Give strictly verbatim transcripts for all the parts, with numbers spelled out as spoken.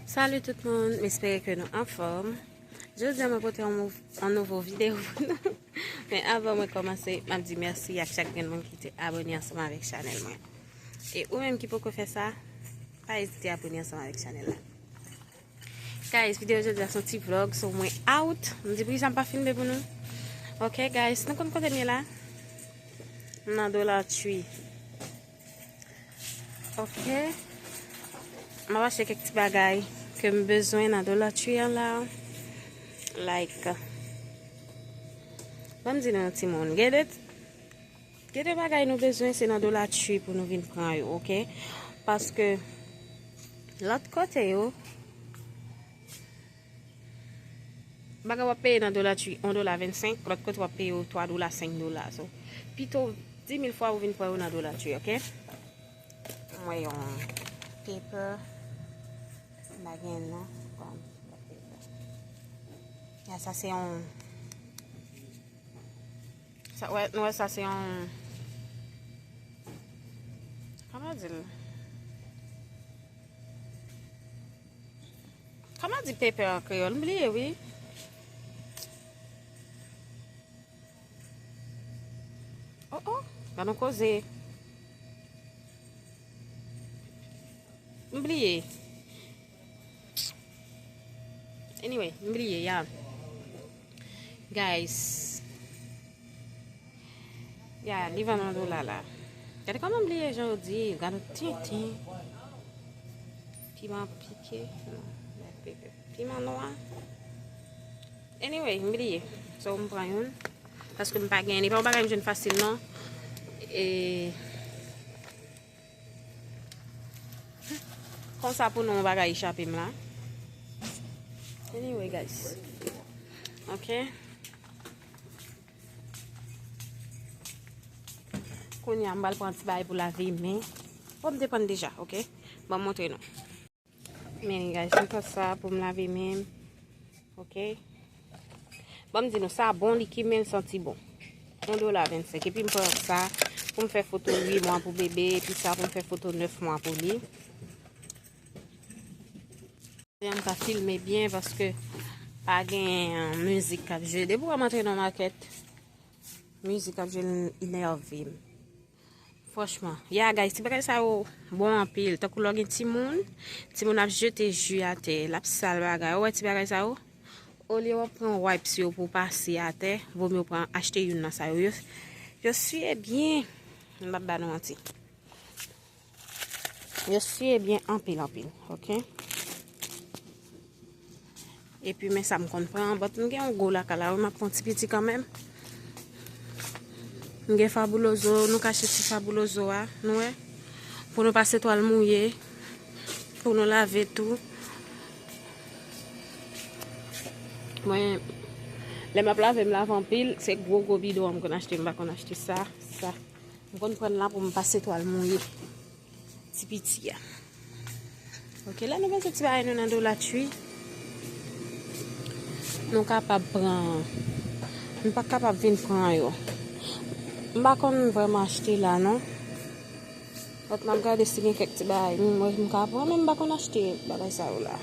Salut tout moun, m espere ke nou anfòm. Jodi a mwen pote yon mou- yon nouvo videyo pou nou. Men avan mwen kòmanse, m ap di mèsi ak chak grenn moun ki te abòne ansanm avèk chanèl mwen. E ou menm ki poko fè sa, pa ezite abòne ansanm avèk chanèl la. Guys, videyo jodi a se yon ti vlog, so mwen out. M di poukisa m pa filme pou nou. Ok guys, nou konn kote m ye la? M nan Dollar Tree. Ok. M ap achte kèk ti bagay ke m bezwen nan Dollar Tree an la. Like, ban m di nou yon timoun. Gen de, gen de bagay nou bezwen, se nan Dollar Tree pou nou vin pran yo, ok? Paske lòt kote yo, bagay w ap peye nan Dollar Tree yon dola vennsenk, lòt kote w ap peye yo twa dola, senk dola. So, pito di mil fwa ou vin pran yo nan Dollar Tree, ok? Mwen yon paper. M pa gen non. Bon, paper. Ya, sa se yon, sa, wè, nou wè sa se yon, kòman di l? Kòman di paper an kreyòl? M bliye, wi. Oh, oh, gad yon koze. M bliye. Anyway, m bliye, ya. Guys. Ya, li vann yon dola la. Gade kòman m bliye jan yo di, gade yon tenten. Piman pike. Non, piman nwa. Anyway, m bliye. So, m pran youn. Paske m pa gen, li pa yon bagay m jwenn fasil, non. E, konsa pou nou, yon bagay chape m la. Anyway, guys. Ok. Kounye a, m pral pran ti bagay pou lave men. Bon, m te pran deja, ok? Ban m montre nou. Men, guys, m pran sa pou m lave men m. Ok? Ban m di nou, sa bon, li kimen, l santi bon. Yon dola vennsenk. Epi m pran sa pou m fè foto uit mwa pou bebe, epi sa pou m fè foto nèf mwa pou li. M pa filme byen paske pa gen, euh, mizik k ap jwe. Depi w wè m antre nan makèt, mizik ap jwe, l inève m. Franchman, ya, guys, ti bagay sa yo bon anpil. Tankou lè w gen timoun, timoun ap jete ji atè, l ap sal bagay. Ou wè ti bagay sa yo? Olye w ap pran wipes yo pou w pase atè, vomye w pran, achte youn nan sa yo. Yo, yo siye byen. M p ap ba nou manti. Yo siye byen anpil, anpil, ok? Epi, men sa m konn pran, but m gen yon gwo lakay la, wi, m ap pran ti piti kanmenm. M gen fabuloso, nou ka achte ti fabuloso a, nou wè? Pou nou pase twal mouye, pou nou lave tou. Mwen, lè m ap lave, m lave anpil, se gwo, gwo bidon an m konn achte, m pa konn achte sa, sa. M konn pran l la pou m pase twal mouye. Ti piti a. Ok, lè nou bezwen ti bagay nou nan Dollar Tree, nou kapab pran. Nou pa kapab vin pran yo. M pa konn vrèman achte la, non. But m ap gade si gen kèk ti bagay. M, mwen, m ka pran, men m pa konn achte bagay sa yo la.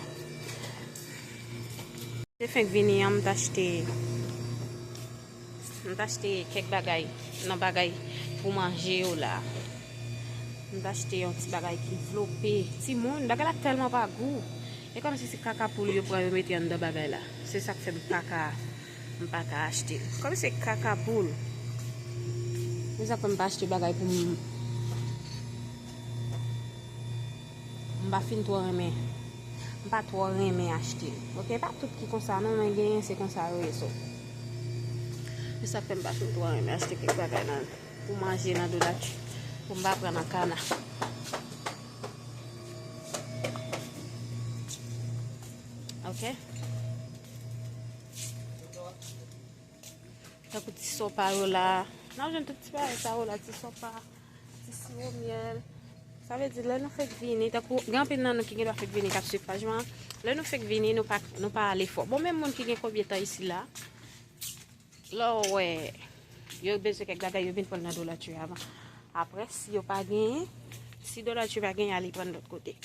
Te fenk vini an, m t achte, m t achte kèk bagay nan bagay pou manje yo la. M t achte yon ti bagay ki vlope timoun. Bagay la tèlman pa gou. E kòmsi se kaka poul yo pran yo mete anndan bagay la. Se sa k fè m pa ka, m pa ka achte l. Kòmsi se kaka poul. Se sa k fè m pa achte bagay pou m, m pa fin twò renmen. M pa twò renmen achte l. Ok, pa tout ki konsa non, men genyen se konsa yo ye, so. Se sa k fè m pa fin twò renmen achte kèk bagay nan, pou manje nan Dollar Tree. Pou m pa pran nan kana. Ok? Tankou ti sopa yo la. N ap jwenn tout ti bagay sa yo la, ti sopa, ti siwo myèl. Sa vle di, lè nou fèk vini, tankou gen anpil nan nou ki gen dwa fèk vini k ap swiv paj mwen an, lè nou fèk vini, nou pa, nou pa ale fò. Bon, menm moun ki gen konbyen tan isi la, lè w wè yo bezwen kèk bagay, yo vin pran l nan Dollar Tree avan. Apre, si yo pa genyen, si Dollar Tree pa genyen, ale pran l lòt kote.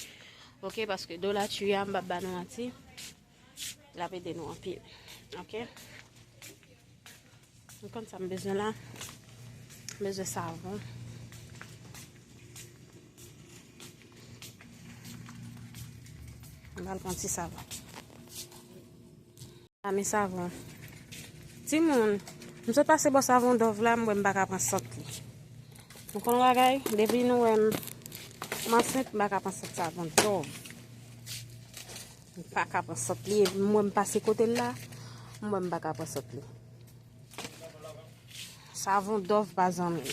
Ok, paske Dollar Tree a, m p ap ba nou manti, l ap ede nou anpil. Ok. M konn sa m bezwen la. M bezwen savon. M pral pran ti savon. Lame savon. Timoun, m sot pase bò savon Dove la, m wè m pa ka pran sant li. Nou konn bagay, depi nou wè m, m ansent, m pa ka pran sant savon Dove. M pa ka pran sant li. M wè m pase kote l la, m wè m pa ka pran sant li. Savon Dove pa zanmi m.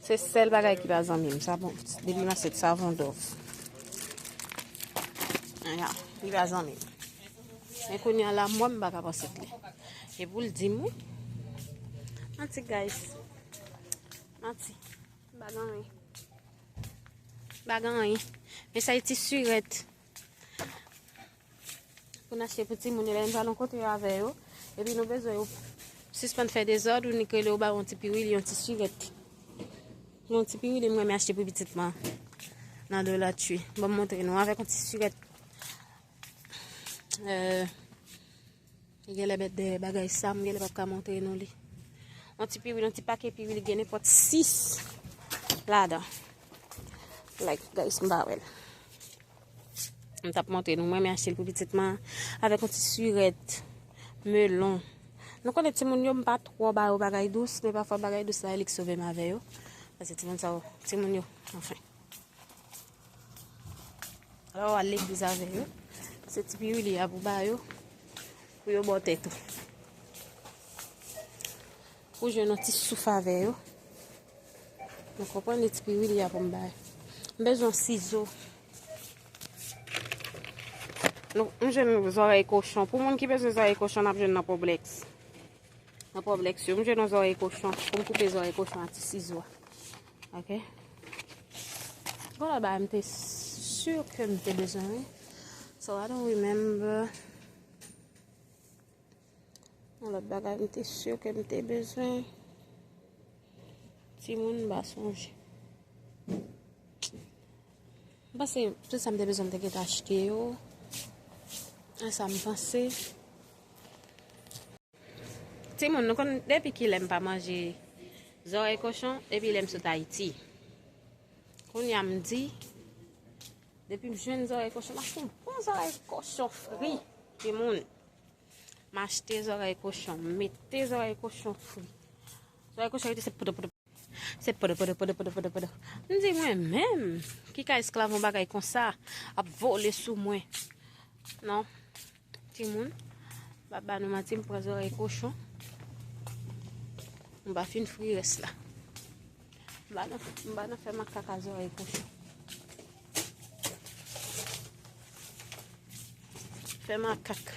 Se sèl bagay ki pa zanmi m. Savon, depi m achete savon Dove. Aya, li pa zanmi m. Men kounye a la, m wè m pa ka pran sant li. E pou l di m, wi. Manti, guys. Manti. M pa gen anyen. M pa gen anyen. Men sa e ti sirèt. Pou n achte pou timoun yo, lè n pral yon kote yo avè yo. Epi nou bezwen yo sispann fè dezòd, ou nik rele yo ba yon ti piwili, yon ti sirèt. Yon ti piwili, m renmen achte pou pitit mwen nan Dollar Tree. Ban m montre nou avèk yon ti sirèt. Euh, Li genlè mèt dèyè bagay sa, m genlè p ap ka montre nou li. Yon ti piwil, yon ti pake piwil, li gen nenpòt sis ladan. Like, guys, m pa wè l. M t ap montre nou, mwen, mwen achte l pou pitit mwen avèk yon ti sirèt, melon. Nou konnen timoun yo, m pa twò ba yo bagay dous, men pafwa bagay dous la, e li k sove m avè yo. Paske timoun sa yo, timoun yo, anfen. Alò, w al legliz avè yo. Se ti piwili a pou ba yo, pou yo ba w tèt ou. Pou jwenn yon ti souf avè yo. Nou konprann, e ti piwili a pou m bay. M bezwen sizo. Nou, m jwenn zòrèy kochon. Pou moun ki bezwen zòrèy kochon, n ap jwenn nan Poblex. Nan Poblex yo, m jwenn yon zòrèy kochon. Pou m koupe zòrèy kochon a ti sizo a. Ok. Gon lòt bagay m te si ke m te bezwen, wi. So, I don't remember. Yon lòt bagay m te si ke m te bezwen. Timoun, m pa sonje. M panse tout sa m te bezwen, m te gentan achte yo. E sa m panse. Timoun, nou konn depi kilè m pa manje zòrèy kochon, depi lè m sot Ayiti. Kounye a m di, depi m jwenn zòrèy kochon, m achte yon bon zòrèy kochon fri, timoun. M achte zòrèy kochon, m mete zòrèy kochon fri. Zòrèy kochon rete se podo, podo, podo. Se podo, podo, podo, podo, podo, podo. M di mwen menm, ki ka esklav yon bagay konsa, ap vole sou mwen. Non. Timoun, m pa ba nou manti, m pran zòrèy kochon. M pa fin fri rès la. M pa nan, m pa nan fè makak a zòrèy kochon. Fè makak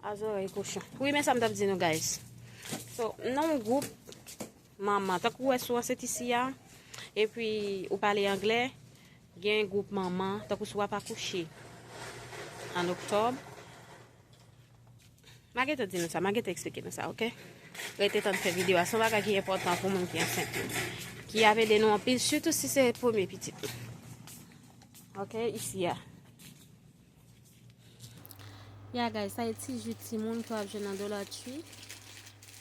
a zòrèy kochon. Wi, men sa m t ap di nou, guys. So, m nan yon gwoup manman. Tankou w wè sou ansent isi a, epi ou pale anglè, gen gwoup manman, tankou si w ap akouche an oktòb. M a gentan di nou sa, m a gentan eksplike nou sa, ok? Rete tann fen videyo a. Se yon bagay ki enpòtan pou moun ki ansent yo. Ki ap ede nou anpil, sitou si se premye pitit ou. Ok, isi a. Ya, guys, sa e ti ji timoun ke w ap jwenn nan Dollar Tree.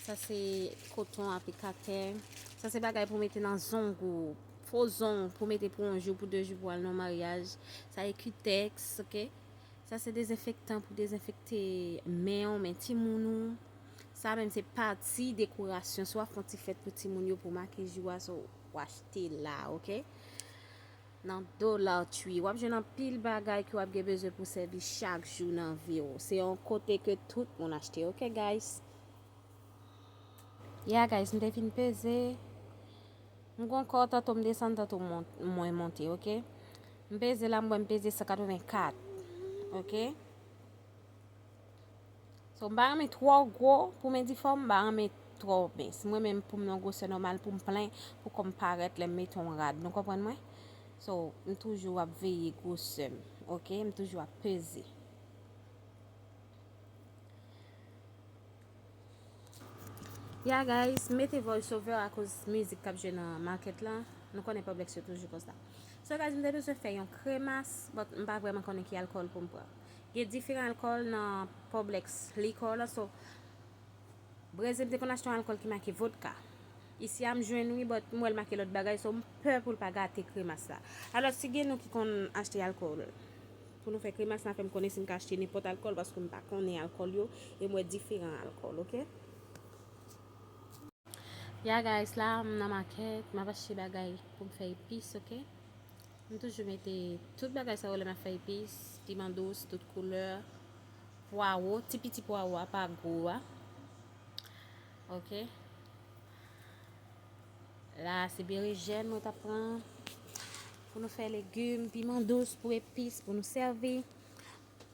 Sa se koton aplikatè. Sa se bagay pou mete nan zong ou. Fo zong pou mete pou yon jou, pou de jou, pou al nan maryaj. Sa e Cutex, ok? Sa se dezenfektan pou dezenfekte men w, men timoun ou. Sa menm se pati dekorasyon. Si w ap fè yon ti fèt pou timoun yo, pou make jou a, so, w achte la, ok? Nan Dollar Tree. W ap jwenn anpil bagay ke w ap gen bezwen pou sèvi chak jou nan vi w. Se yon kote ke tout moun achte, ok, guys? Ya, guys, m te fin peze. M gon kò, tanto m desann, tanto mont-, mwen monte, ok? M peze la, m wè m peze san katrevenkat, ok? So, m pa renmen twò gwo pou men di fò, m pa renmen twò mens. Mwen menm pou m nan gwosè nòmal, pou m plen, pou kò m parèt lè m mete yon rad. Nou konprann mwen? So, m toujou ap veye gwosè m, ok? M toujou ap peze. Ya, guys, m mete voice over akoz mizik k ap jwe nan market la. Nou konnen Publix yo toujou konsa. So guys, m te bezwen fè yon kremas, but m pa vrèman konnen ki alkòl pou m pran. Gen diferan alkòl nan Publix likò la, so Brezil m te konn achte yon alkòl ki make vodka. Isi a m jwenn wi, but m wè l make lòt bagay, so m pè pou l pa gate kremas la. Alò, si gen nou ki konn achte alkòl pou nou fè kremas la, fè m konnen si m ka achte nenpòt alkòl, paske m pa konnen alkòl yo, e m wè diferan alkòl, oke? Ya guys, la m nan makèt, m ap achte bagay pou m fè epis, oke? M toujou mete tout bagay sa yo lè m ap fè epis, piman dous, tout koulè, pwawo, ti piti pwawo a, pa gwo a. Oke. La, se berejèn mwen t ap pran pou nou fè legim, piman dous pou epis, pou nou sèvi.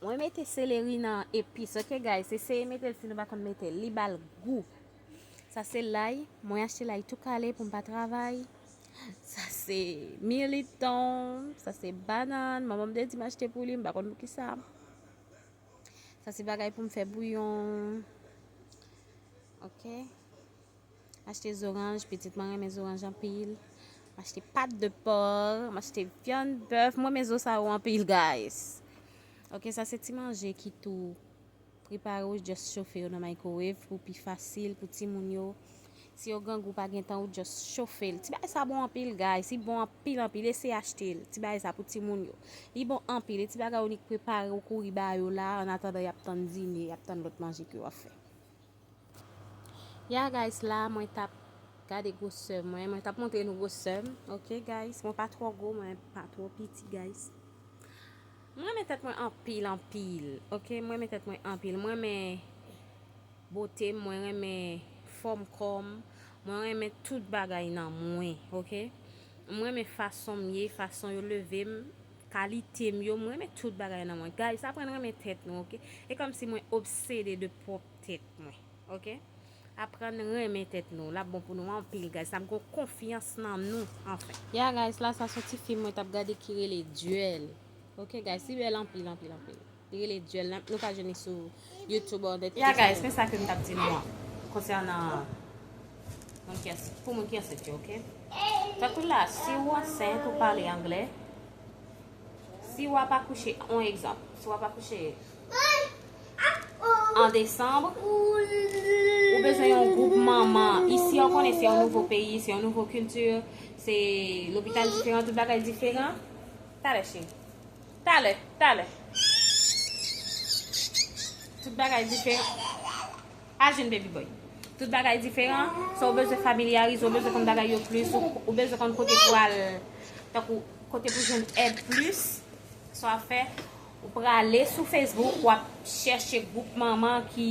Mwen mete seleri nan epis, oke, guys? Eseye mete l si nou pa konn mete l. Li ba l gou. Sa se lay. Mwen achte lay tou kale pou m pa travay. Sa se militon. Sa se banann. Manman m te di m achte pou li. M pa konn poukisa. Sa se bagay pou m fè bouyon. Oke. M achte zoranj, pitit mwen renmen zoranj anpil. M achte pat de pò, m achte vyann bèf. Mwen renmen zo sa yo anpil, guys. Oke, sa se ti manje ki tou prepare, ou just chofe yo nan microwave pou pi fasil pou timoun yo. Si yo grangou pa gen tan, ou just chofe l. Ti bagay sa bon anpil, guys. Li bon anpil, anpil. Eseye achte l. Ti bagay sa pou timoun yo. Li bon anpil. E ti bagay ou nik prepare, ou kouri ba yo la, an atandan y ap tann dine, y ap tann lòt manje ke w ap fè. Ya guys, la mwen t ap gade gwosè mwen, mwen t ap montre nou gwosè m, oke guys? Mwen pa twò gwo, mwen pa twò piti, guys. Mwen renmen tèt mwen anpil, anpil, oke? Mwen renmen tèt mwen anpil. Mwen renmen bote m, mwen renmen fòm kò m, mwen renmen tout bagay nan mwen, oke? Mwen renmen fason m ye, fason yo leve m, kalite m yo, mwen renmen tout bagay nan mwen. Guys, aprann renmen tèt nou, oke? E kòmsi mwen obsede de pwòp tèt mwen, oke? Aprann renmen tèt nou, l ap bon pou nou anpil, guys. N ap gen konfyans nan nou, anfen. Ya, guys, la, sa se yon ti fim mwen t ap gade ki rele Duel. Oke, guys, li bèl anpil, anpil, anpil. Li rele Duel, la, nou ka jwenn li sou YouTube or Netflix. Ya, guys, men sa ke m t ap di nou an, konsènan moun ki ansent, pou moun ki ansent yo, oke? Tankou la, si w ansent, ou pale anglè, si w ap akouche, on egzanp, si w ap akouche an desanm, ou bezwen yon gwoup manman. Isi an, w konnen se yon nouvo peyi, se yon nouvo kilti, se lopital diferan, tout bagay diferan. Talè, cheri. Talè, talè. Tout bagay diferan. Ajen, baby boy. Tout bagay diferan. So, ou bezwen familyarize, ou bezwen konn bagay yo plis, ou, ou bezwen konn kote pou al, tankou kote pou jwenn èd plis. Sa w ap fè, ou prale sou Facebook, w ap chèche gwoup manman ki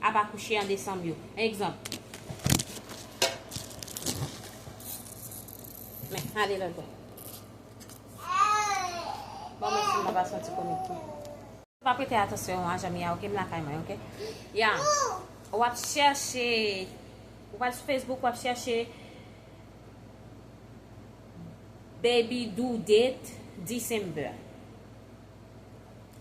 ap akouche an desanm yo. Egzanp. Men, ale lòt bò. Bon, mèsi, m pa santi konekte. Pa prete atansyon a Jamia, oke? M lakay mwen, oke? Ya. W ap chèche, ou pral sou Facebook, w ap chèche Baby Due Date December.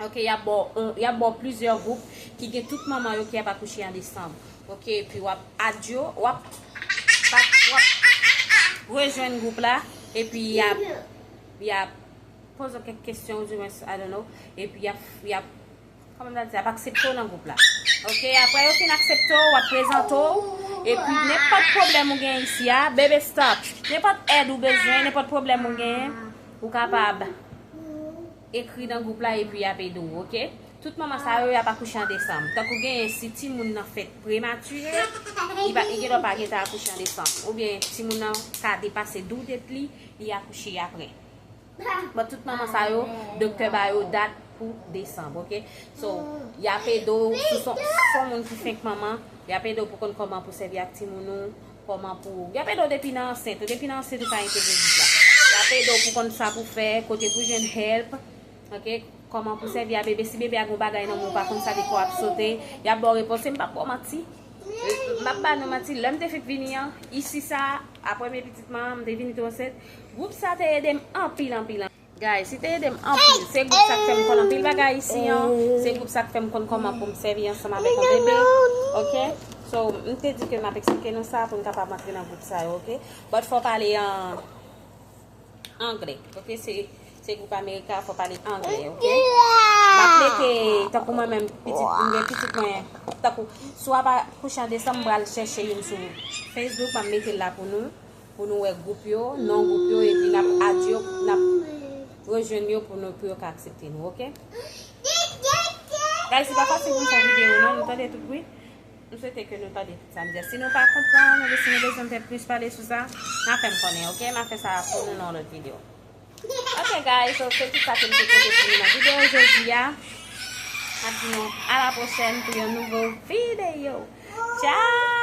Oke, y ap ba w, y ap ba w plizyè gwoup ki gen tout manman yo ki ap akouche an desanm. Oke, epi w ap add yo, w ap, w ap, w ap rejwenn gwoup la, epi y ap, y ap poze w kèk kesyon, ou di mwen, I don't know, epi y ap, y ap, kòman m ta di, y ap aksepte w nan gwoup la. Oke, apre yo fin aksepte w, w ap prezante w, epi nenpòt pwoblèm ou gen isi a, baby stop, nenpòt èd ou bezwen, nenpòt pwoblèm ou genyen, ou kapab ekri nan gwoup la epi y ap ede w, oke? Tout manman sa yo, y ap akouche an desanm. Tankou genyen, si timoun nan fèt prematire, li pa, li gendwa pa gentan akouche an desanm. Oubyen timoun nan ka depase due date li, li akouche apre. Bon, tout manman sa yo, doktè ba yo dat pou desanm, oke? So, y ap ede w, si w se yon, se yon moun ki fenk manman, y ap ede w pou konn kòman pou sèvi ak timoun ou, kòman pou, y ap ede w depi nan ansent, depi nan ansent ou ka entegre gwoup la. Y ap ede w pou konn sa pou fè, kote pou jwenn help, oke? Kòman pou sèvi a bebe, si bebe a gon bagay nan men w pa konn sa de kò ap sote, y ap ba w repons, e m p ap ba w manti. M ap ba nou manti, lè m te fèk vini an, isi sa, a premye pitit mwen an, m te vini tou ansent, gwoup sa te ede m anpil, anpil, anpil. Guys, li te ede m anpil. Se gwoup sa k fè m konn anpil bagay isi an. Se gwoup sa k fè m konn kòman pou m sèvi ansanm avèk yon bebe. Oke? So, m te di ke m ap eksplike nou sa pou n kapab antre nan gwoup sa yo, oke? But fò w pale an, Anglè. Ok, se se gwoup Amerika, fò pale anglè, ok? M ap mete, tankou mwen menm, pitit, m gen pitit mwen, tankou, swa pa kouche an desanm, m pral chèche youn sou Facebook, m ap mete l la pou nou, pou nou wè gwoup yo, non gwoup yo, epi n ap add yo, n ap rejwenn yo pou nou, pou yo ka aksepte nou, ok? Guys, se pa fasil pou m fè videyo, non, nou tande tout bri. M swete ke nou tande tout sa m di a. Si nou pa konprann, oubyen si nou bezwen m fè plis pale sou sa, n a fè m konnen, ok? M a fè sa pou nou nan yon lòt videyo. Ok, guys, so se tout sa ke m te pote pou nou nan videyo jodi a. M ap di nou a la pwochèn pou yon nouvo videyo. Ciao!